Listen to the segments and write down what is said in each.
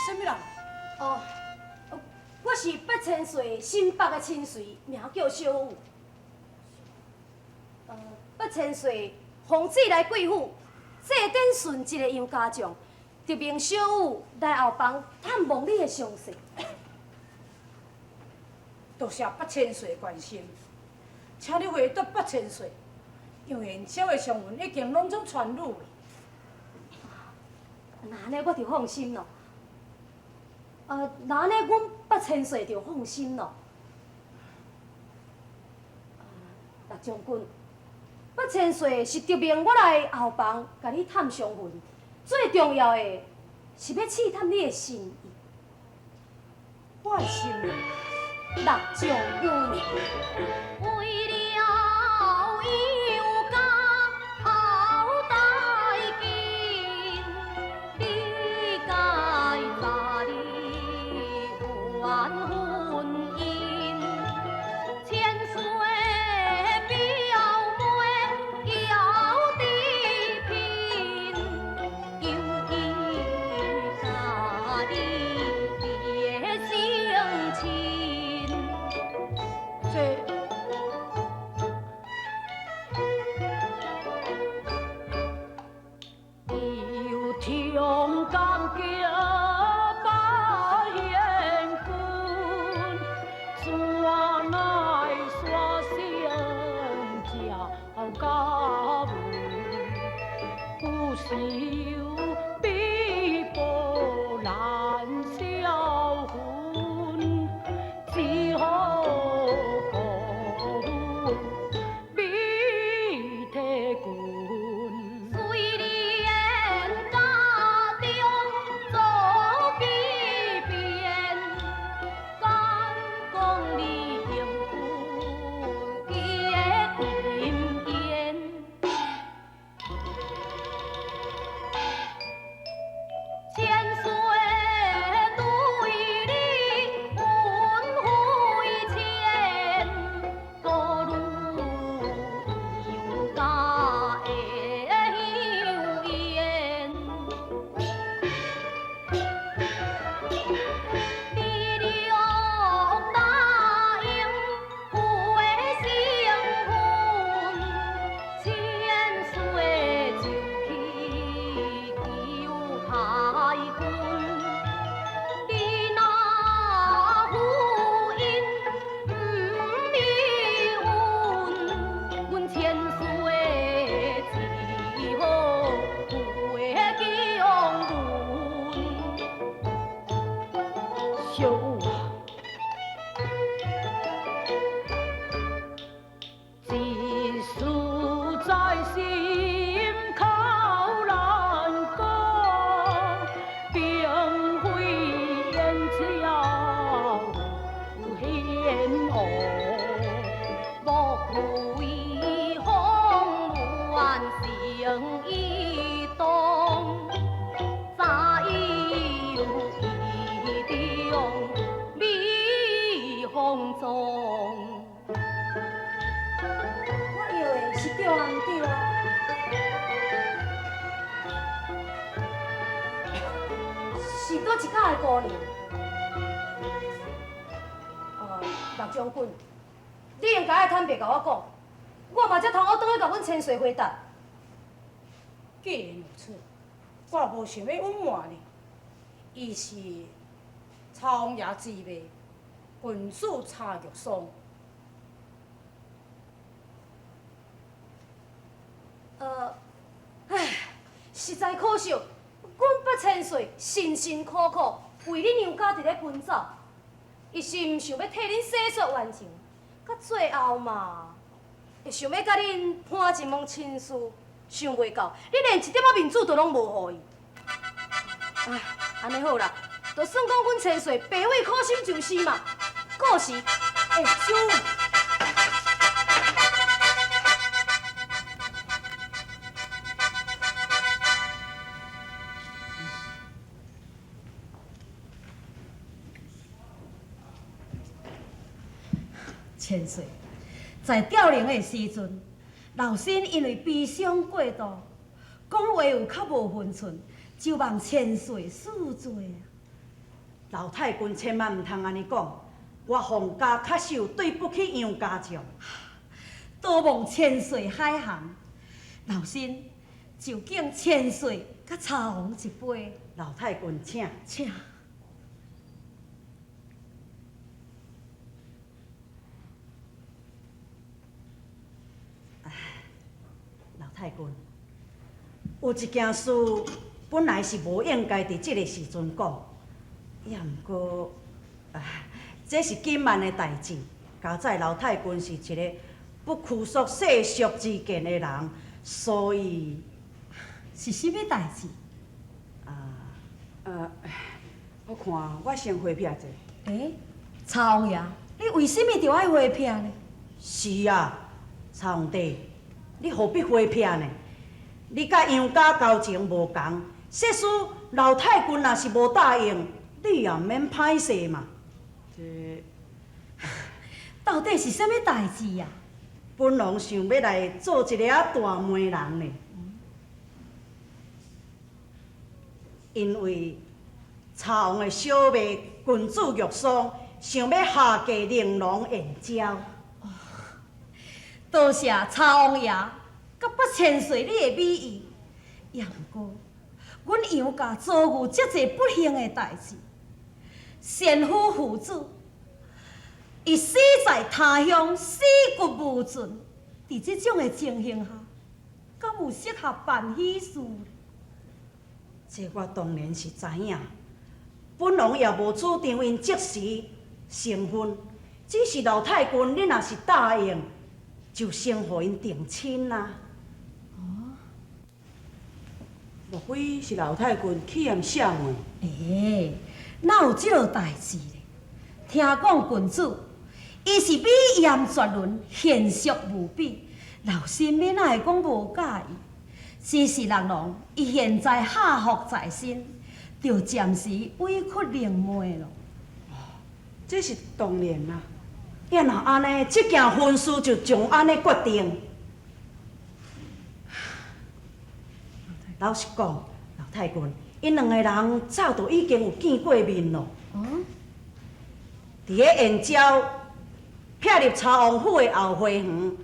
啥物人？哦，我是八千歲新北的親隨，名叫小雨。八千歲奉旨來貴府，祭典順治的楊家將，特命小雨來後房探望你的傷勢。多謝八千歲關心，請你回答八千歲，楊延昭的傷痕已經攏總痊癒了。那按呢我就放心咯。那按呢，阮八千歲就放心咯。陸將軍，八千歲是特命我來後房共你探傷痕，最重要的是欲試探你的心意。我的心意。陸將軍，為了楊家大金，你該早日完婚姻。千歲表妹枵得貧，求伊共你結成親。這又聽感激八賢君，怎奈煞成照家文，不朽比波難銷魂，只好孤美體君。雖然家中做奇變，敢講你幸福結姻緣。千歲對你恩惠淺，孤女楊家的香煙。你若答應赴成婚，千歲就去求太君。你若赴應毋應允，阮千歲只好赴強阮。小雨啊，一事在心口難講，並非延昭有顯惡。莫非風亂成意動，早有意中美風中。我要的是對啊，毋對啊？是佗一家的姑娘？哦，陸將軍，你應該愛坦白共我講，我嘛才通好轉去共阮千歲回答。既然如此，我無想欲隱瞞你。伊是曹王爺之妹，郡主柴玉霜。唉，實在可惜，阮八千歲辛辛苦苦為恁楊家佇咧奔走，一心想欲替恁洗雪冤情，到最後嘛，會想欲共恁攀一門親事，想袂到恁連一點仔面子都攏無予伊。唉，按呢好啦，就算講阮千歲白費苦心就是嘛。過時，欸，小雨。千歲，在吊靈的時陣，老身因為悲傷過度，講話有較無分寸，就望千歲恕罪啊！老太君千萬毋通按呢講，我洪家確實有對不起楊家將。多望千歲海涵，老身就敬千歲佮茶王一杯。老太君請，請。老太君，有一件事本來是無應該佇這个時陣講，也毋過，這是緊慢的代誌。佳哉老太君是一个不拘束世俗之見的人，所以是啥物代誌？啊，我看我先回避者。欸，曹王爺，你為啥物著愛回避呢？是啊，曹皇帝，你何必回避呢？你佮楊家交情無仝，說使老太君若是無答應，你也毋免歹勢嘛。這到底是啥物代誌啊？本王想欲來做一个仔大媒人呢，因為茶王的小妹君子玉霜想欲下嫁玲瑯燕嬌。多謝茶王爺佮八千歲你的美意，也毋過，阮楊家遭遇遮濟不幸的代誌，先夫父子伊死在他鄉，屍骨無存。佇這種的情形下，敢有適合辦喜事？這我當然是知影，本王也無主張𪜶即時成婚，只是老太君，恁若是答應，就先予𪜶訂親啊。哦，莫非是老太君去諳下問？欸，哪有這落代誌咧？聽講郡主，伊是美艷絕倫，賢淑無比，老身欲哪會講無佮意？只是人講，伊現在下福在身，就暫時委屈靈媒咯。哦，這是當然啦。也若按呢，這件婚事就將按呢決定。老實講，老太君，𪜶兩個人早就已經有見過面咯。嗯。佇咧燕郊撇入查王府的後花園，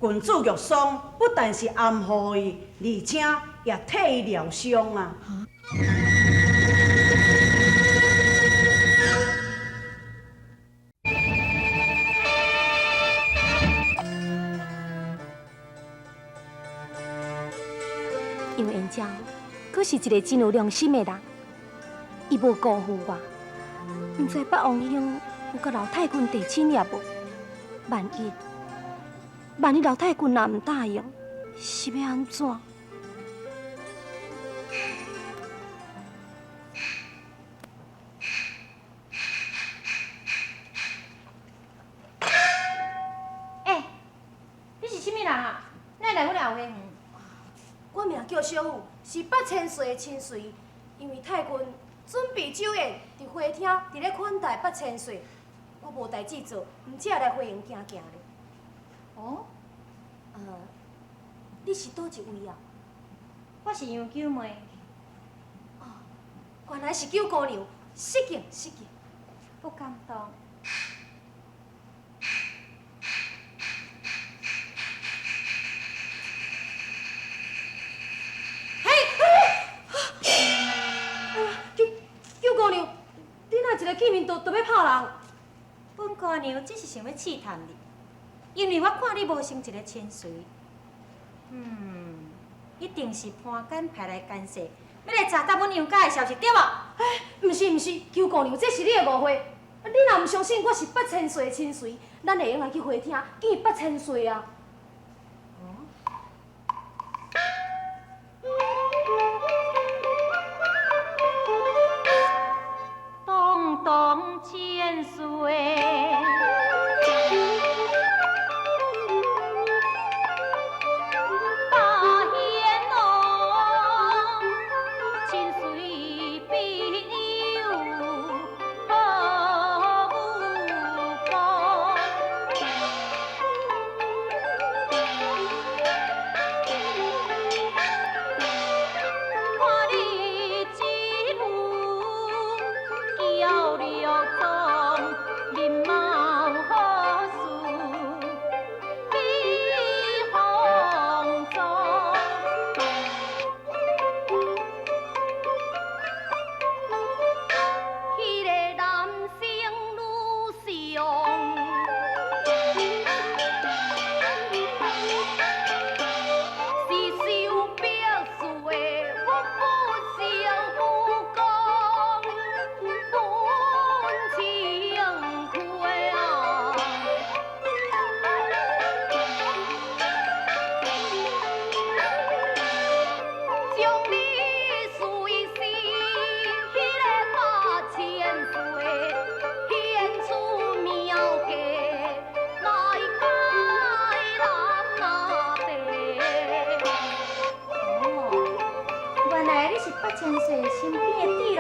郡主玉霜不但是安撫伊，而且也替伊療傷啊。楊延昭，閣是一个真有良心的人，伊無辜負我，毋知北王兄有佮老太君提親也無？萬一，萬一老太君若毋答應，是欲按怎？欸，你是啥物人啊？哪會來阮後花園？我名叫小雨，是八千歲的親隨。因為太君準備酒宴，佇花廳佇咧款待八千歲，我無代誌做，毋才來花園行行咧。哦，你是佗一位啊？我是楊九妹。哦，原來是九姑娘，失敬失敬，不敢當。一个見面就欲拍人？本姑娘只是想欲試探你，因為我看你無像一個千歲，一定是潘簡派來監視，欲來查探阮楊家的消息，對無？欸，毋是毋是，邱姑娘，這是你的誤會。你若毋相信我是八千歲的親隨，咱會用來去花廳見八千歲啊。當千歲，大仙王，千歲必有好武功。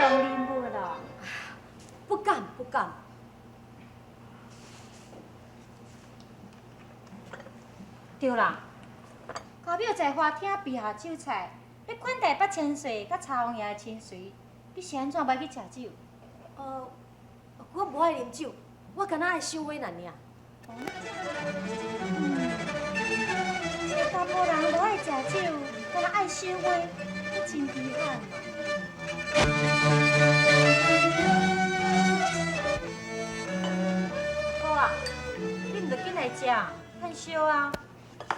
人物咯。不敢不敢。对啦，高庙在花厅备下酒菜，欲款待八千岁佮查王爷的亲随，你是按怎欲去食酒？我无爱啉酒，我敢若爱赏味尔尔。这个查埔人无爱食酒，敢若爱赏花，阁真稀罕。好啊，你毋著紧来食，趁烧啊。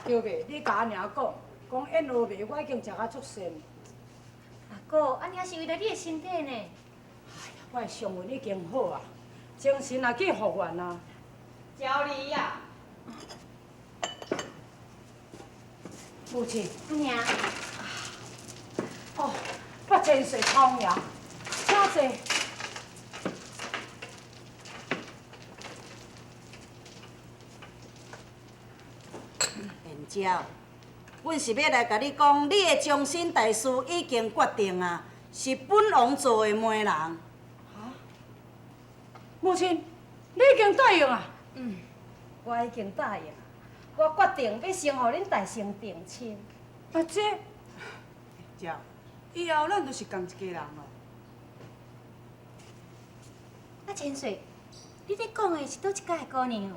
对袂？你共阿娘讲，讲燕窝糜我已经食甲足膻。阿哥，按呢是为著你的身体呢。哎呀，我的伤运已经好啊，精神也去复原啊。娇丽啊，母亲。阿娘。哦，八千岁草爷，请坐。燕娇，阮是欲来共你讲，你的终身大事已经决定啊，是本王做的媒人。哈？母亲，你已经答应啊？嗯，我已经答应，我决定欲先予恁大先定亲。啊这，娇，以后咱就是仝一家人咯。啊，千岁，你咧讲的是佗一家的姑娘？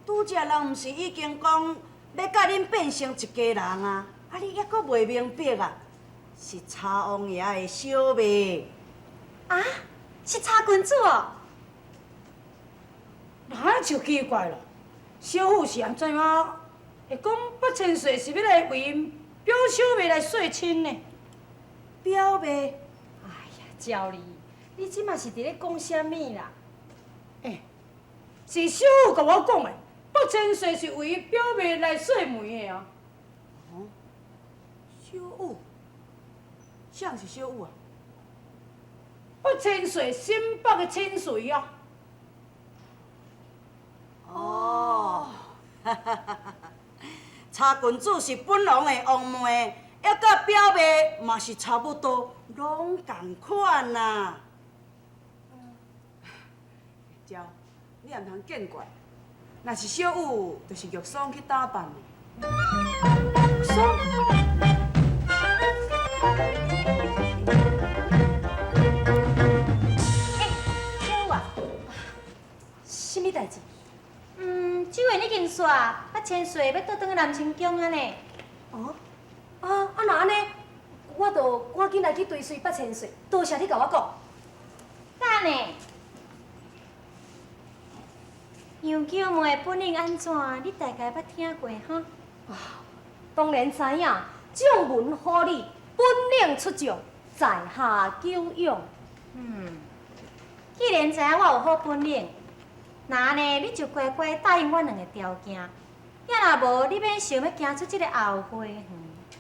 拄才人毋是已经讲欲佮恁变成一家人啊？啊，你犹阁袂明白啊？是查王爷的小妹。啊？是查郡主哦？那就奇怪了，小妇是按怎样会讲八千岁是欲来为𪜶表小妹来说亲呢？表妹？哎呀，娇儿，你这马是伫咧讲啥物啦？欸，是小妇共我讲的。八千岁是为伊表妹来说媒的啊！哦，小五，啥是小五啊？八千岁新北的亲随啊！哦，查郡主是本王的王妹，犹佮表妹嘛是差不多，拢仝款啊。娇，你也毋通见怪。若是小雨，就是玉霜去打扮的。玉霜。欸，小雨啊，啥物代志？嗯，酒宴已经煞，八千岁欲倒转去南清宫啊呢。哦，啊啊，若按呢，我就赶紧来去追随八千岁。多谢你共我讲。等呢。杨娇妹的本领按怎？你大概捌听过哈？啊，当然知影，将门虎女，本领出众，在下久仰。嗯，既然知影我有好本领，那按呢，你就乖乖答应我两个条件。也若无，你免想欲行出这个后花园。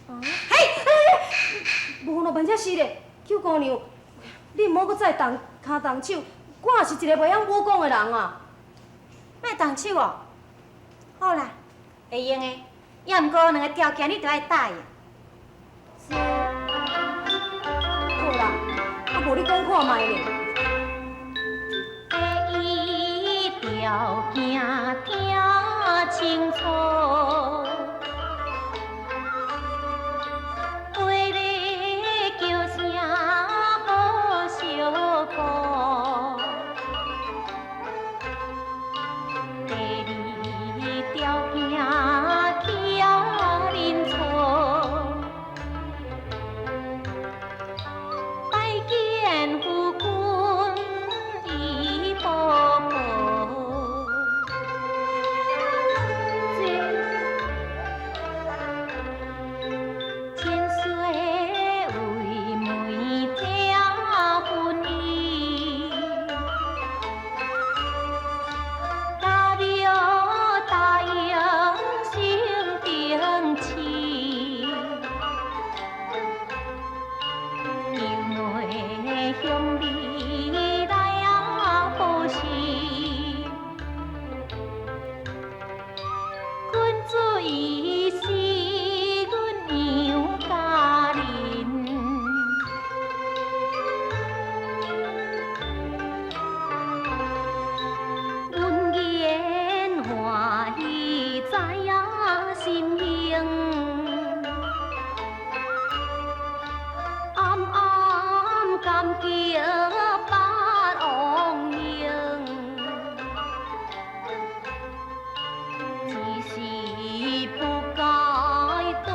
啊？嘿，嘿，无那万这事咧，邱姑娘，你毋好阁再动跤动手，我也是一个袂晓武功的人啊。莫动手哦，好啦，会用的，也毋过两个条件你著爱答应。好啦，啊无你讲看觅咧。第一条件听清楚，话咧叫声好相顾。第二条件徛恁厝，拜见夫君伊婆婆，这叫八王英，只是不该多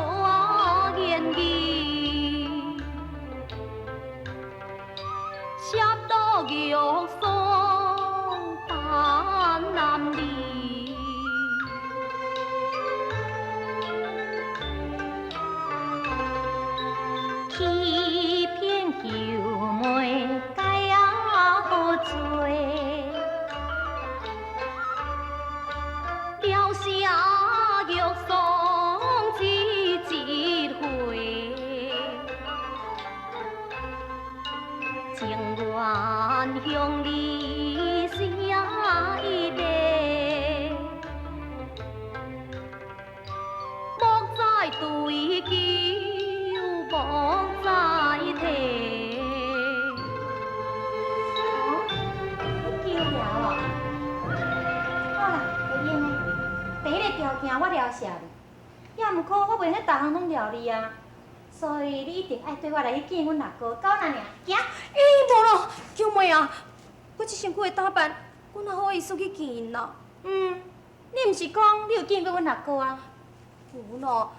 言语，写到玉霜扮男儿。欺骗求妹该何罪？了谢玉霜这一回，情愿向你写一个，莫再追究，莫再提。哦，你求了哦。好啦，会用的。第一个条件我了谢你，也毋过我袂用逐项拢饶你啊，所以你一定爱缀我来去见阮阿哥，到那尔行。欸，无咯，求妹啊，我这身躯的打扮，我哪好意思去见𪜶啦？嗯，你毋是讲你有见过阮阿哥啊？无咯，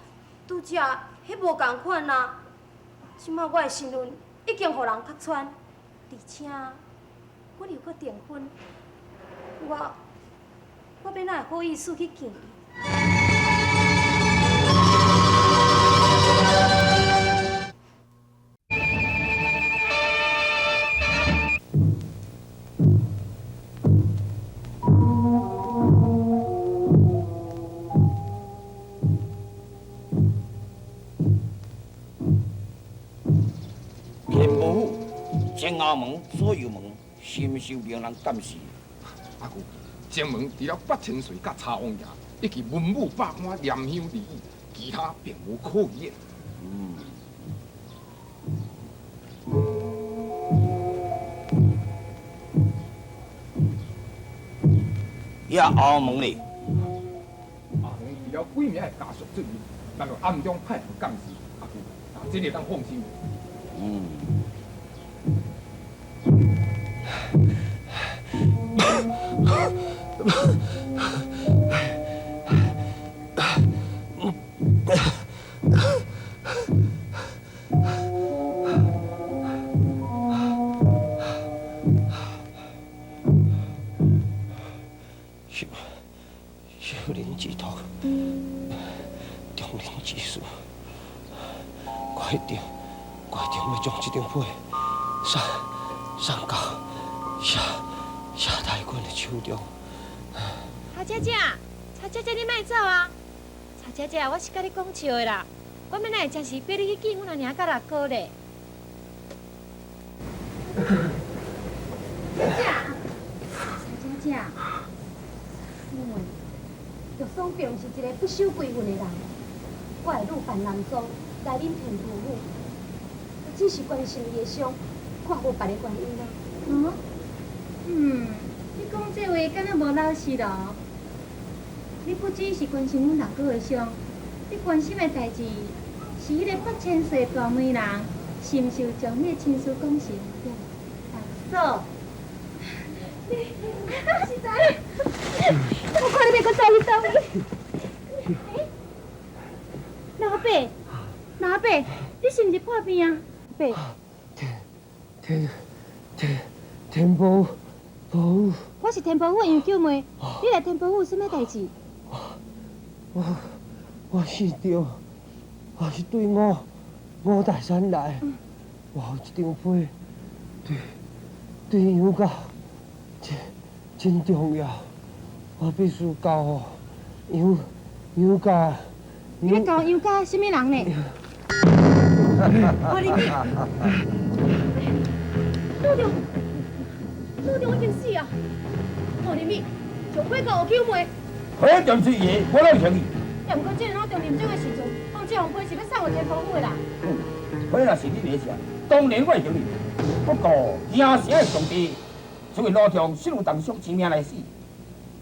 拄才彼无仝款啊。这摆我的身份已经予人揭穿，而且阮又阁订婚，我欲哪会好意思去见伊？天伯府、前后门、左右门，深受命人监视。阿舅，前门除了八千岁佮查王爷，以及文武百官念香而已，其他并无可疑的。遐后门咧，后门除了几名的家属注意，咱就暗中派人监视。阿舅，啊，这个当放心。受受人之托，忠人之事，我一定，我一定欲将这张批送送到谢谢太君的手中。曹姐姐，曹姐姐，你莫走啊！曹姐姐，我是佮你讲笑的啦，我欲哪会暂时逼你去见阮阿娘佮阿哥咧？姐姐，曹姐姐，因为玉霜并毋是一个不守规训的人，我会女扮男装来恁天婆府，我只是关心伊的伤，看无别的原因啊。哦，嗯，你讲这话敢若无老实咯？你不只是关心阮阿哥的伤，你关心的代志是彼个八千岁大媒人是毋是有将你的亲事讲成？对，大嫂，你实在，我看你欲阁走去佗位。欸，老伯，老伯，你是毋是破病啊？伯，天天天婆府，我是天婆府杨九妹，你来天婆府有啥物代志？我我姓张，我是对五五台山来，我有一张批，对对杨家真真重要，我必须交予杨杨家。你欲交杨家啥物人呢？我林老丈，老丈已经死啊！何林美，将批交予九妹。批就是伊的，我哪会承认？也毋过这个老丈临终的时阵，讲这封批是欲送予天婆府的啦。批若是你的写，当然我会承认。不过京城的上帝，这位老丈实有重伤生命来死，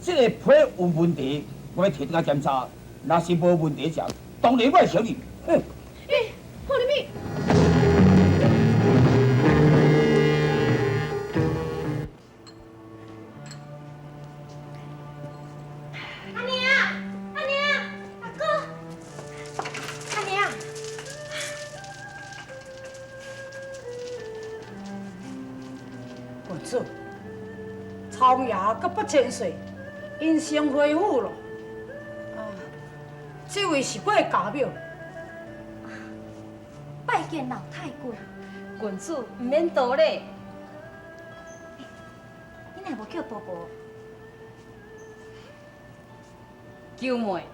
这个批有问题，我欲提转来检查。若是无问题时，当然我会承认。哼！欸，何林美。郡主，曹王爷佮八千岁姻成恢复咯。啊，这位是我的家庙。拜见老太君。郡主毋免多礼。你若无叫婆婆？求妹，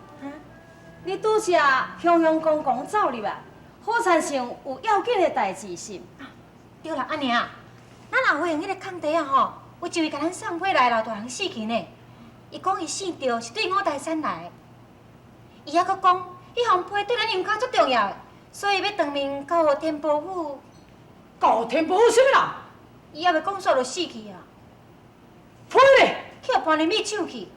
你拄才雄雄公公走入来，好亲像有要紧的代志是？对啦，阿娘，咱后花园彼个空地仔吼，有一位共咱送批来的老大人死去呢。伊讲伊姓赵，是对五台山来的。伊犹阁讲，彼封批对咱杨家足重要的，所以欲当面交予天波府。交予天波府啥物啦？伊犹未讲煞就死去啊！批咧？去予潘林美抢去。